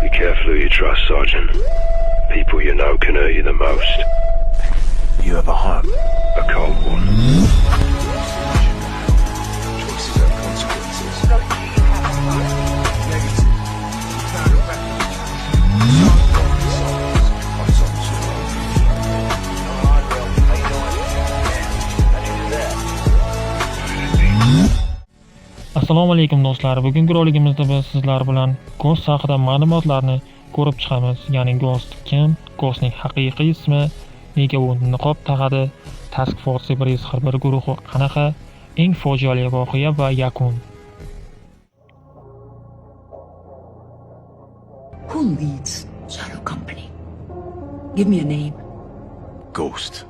Be careful who you trust, Sergeant. People you know can hurt you the most. You have a heart. A cold one. Choices have consequences. Negative. Eternal refuge. Assalomu alaykum do'stlar. Bugungi roligimizda biz sizlar bilan Ghost haqida ma'lumotlarni ko'rib chiqamiz. Ya'ni Ghost kim, Ghostning haqiqiy ismi, nega u niqob taqadi, Task Force 141 guruhi qanaqa, eng fojiali voqea va yakun. Who leads Shadow Company? Give me a name. Ghost.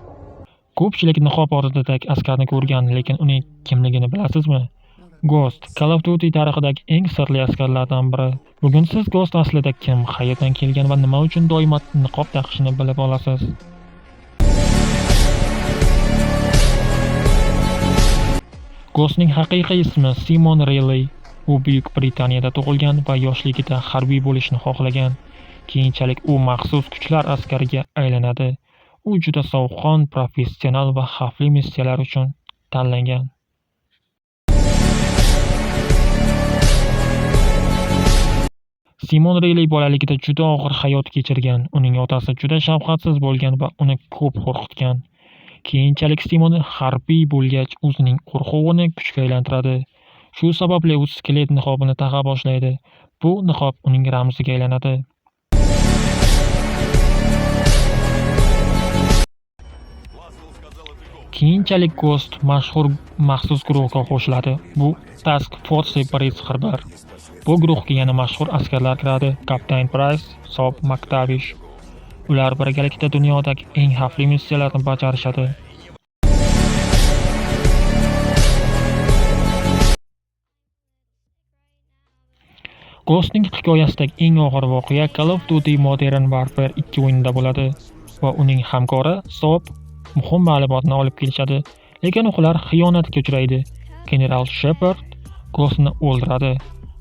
Ko'pchilik niqob ortidagi askarni ko'rgan, lekin uning kimligini bilasizmi? Ghost Call of Duty tarixidagi eng sirli askarlardan biri. Bugun siz Ghost aslida kim, qayerdan kelgan va nima uchun doimo niqob taqishini bilib olasiz. Ghostning haqiqiy ismi Simon Riley. U Buyuk Britaniyada tug'ilgan va yoshligida harbiy bo'lishni xohlagan. Keyinchalik u maxsus kuchlar askariga aylanadi. U juda sovuqqon, professional va xavfli missiyalar uchun tanlangan. Simon Riley bolaligida juda og'ir hayot kechirgan. Uning otasi juda shafqatsiz bo'lgan va uni ko'p qo'rqitgan. Keyinchalik Simon harbiy bo'lgach, o'zining qo'rquvini kuchga aylantiradi. Shu sababli u skelet niqobini taqa boshlaydi. Bu niqob uning ramziga aylanadi. Keyinchalik Ghost mashhur maxsus guruhga qo'shiladi. Bu Task Force 141. Bu guruhga yana mashhur askarlar kiradi: Captain Price, Soap McTavish. Ular birgalikda dunyodagi eng xavfli missiyalarni bajarishadi. Ghostning hikoyasidagi eng og'ir voqea Call of Duty Modern Warfare 2 o'yinida bo'ladi va uning hamkori Soap muhim ma'lumotni olib kelishadi, lekin ular xiyonatga uchraydi. General Shepard Ghostni o'ldiradi.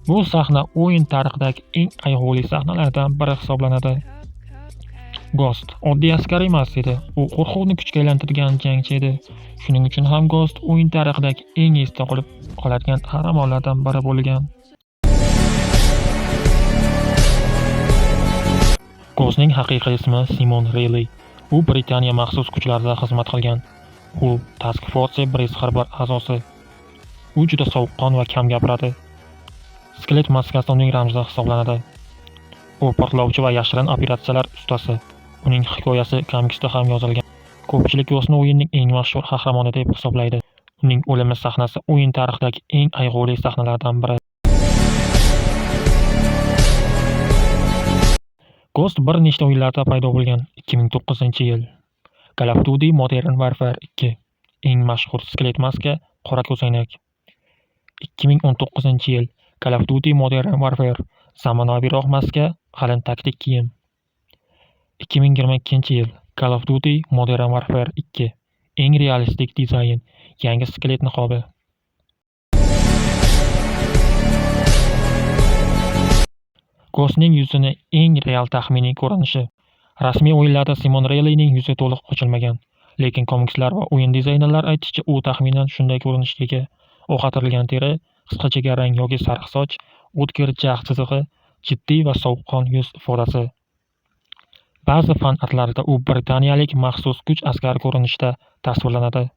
Bu sahna o'yin tarixidagi eng ayg'uli sahnalardan biri hisoblanadi. Ghost oddiy askar emas edi. U qo'rquvni kuchga aylantirgan jangchi edi. Shuning uchun ham Ghost o'yin tarixidagi eng esda qolib qoladigan qahramonlardan biri bo'lgan. Ghostning haqiqiy ismi Simon Riley. U Britaniya maxsus kuchlarida xizmat qilgan. U Task Force 141 a'zosi. U juda sovuqqon va kam gapiradi. Skelet maskasi uning ramzi hisoblanadi. U portlovchi va yashirin operatsiyalar ustasi. Uning hikoyasi komiksda ham yozilgan. Ko'pchilik Ghostni o'yinning eng mashhur qahramoni deb hisoblaydi. Uning o'limi sahnasi o'yin tarixidagi eng ayg'uli sahnalardan biri. Ghost bir nechta o'yinlarda paydo bo'lgan. 2009-yil. Call of Duty Modern Warfare 2. Eng mashhur skelet maska, qora ko'zoynak. 2019-yil. Call of Duty Modern Warfare. Zamonaviyroq maska, qalin taktik kiyim. 2022-yil. Call of Duty Modern Warfare 2. Eng realistik dizayn, yangi skelet niqobi. Ghostning yuzini eng real taxminiy ko'rinishi. Rasmiy o'yinlarda Simon Rileyning yuzi to'liq ochilmagan, lekin komikslar va o'yin dizaynerlar aytishicha u taxminan shunday ko'rinishga ega. O'qatirilgan teri, qisqa jigarrang yoki sariq soch, o'tkir jag' chizig'i, jiddiy va sovuqqon yuz ifodasi. Ba'zi fan atlarida u britaniyalik maxsus kuch askari ko'rinishida tasvirlanadi.